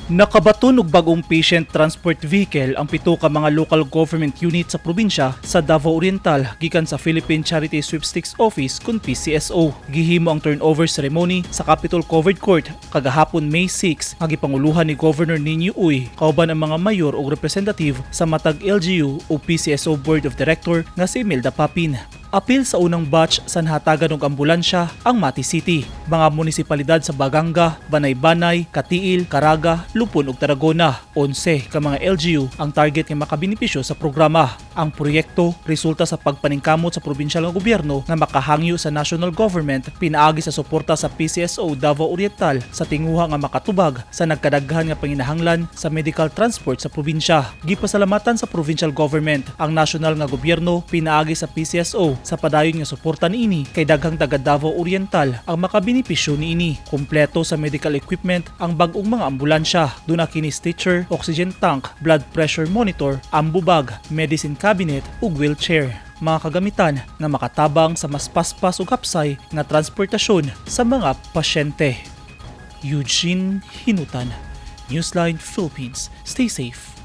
Nakabaton og bagong patient transport vehicle ang pito ka mga local government unit sa probinsya sa Davao Oriental gikan sa Philippine Charity Sweepstakes Office kun PCSO. Gihimo ang turnover ceremony sa Capitol Covered Court kagahapon, May 6, nga gipanguluhan ni Governor Niño Uy kauban ang mga mayor ug representative sa matag LGU o PCSO Board of Director nga si Imelda Papin. Apil sa unang batch sa nahatagan og ambulansya ang Mati City, mga munisipalidad sa Baganga, Banay-Banay, Cateel, Caraga, Lupon ug Tarragona. 11 ka mga LGU ang target nga makabenepisyo sa programa. Ang proyekto resulta sa pagpaningkamot sa probinsyal nga gobyerno nga makahangyo sa national government pinaagi sa suporta sa PCSO Davao Oriental sa tinguha nga makatubag sa nagkadaghan nga panginahanglan sa medical transport sa probinsya. Gipasalamatan sa provincial government ang national nga gobyerno pinaagi sa PCSO sa padayon nga suporta niini kay daghang taga Davao Oriental ang makabenepisyo niini. Kumpleto sa medical equipment ang bag-ong mga ambulansya. Duna kini stretcher, oxygen tank, blood pressure monitor, ambu bag, medicine cabinet ug wheelchair. Mga kagamitan nga makatabang sa mas paspas ug hapsay nga transportasyon sa mga pasyente. Eugene Hinutan, Newsline Philippines. Stay safe.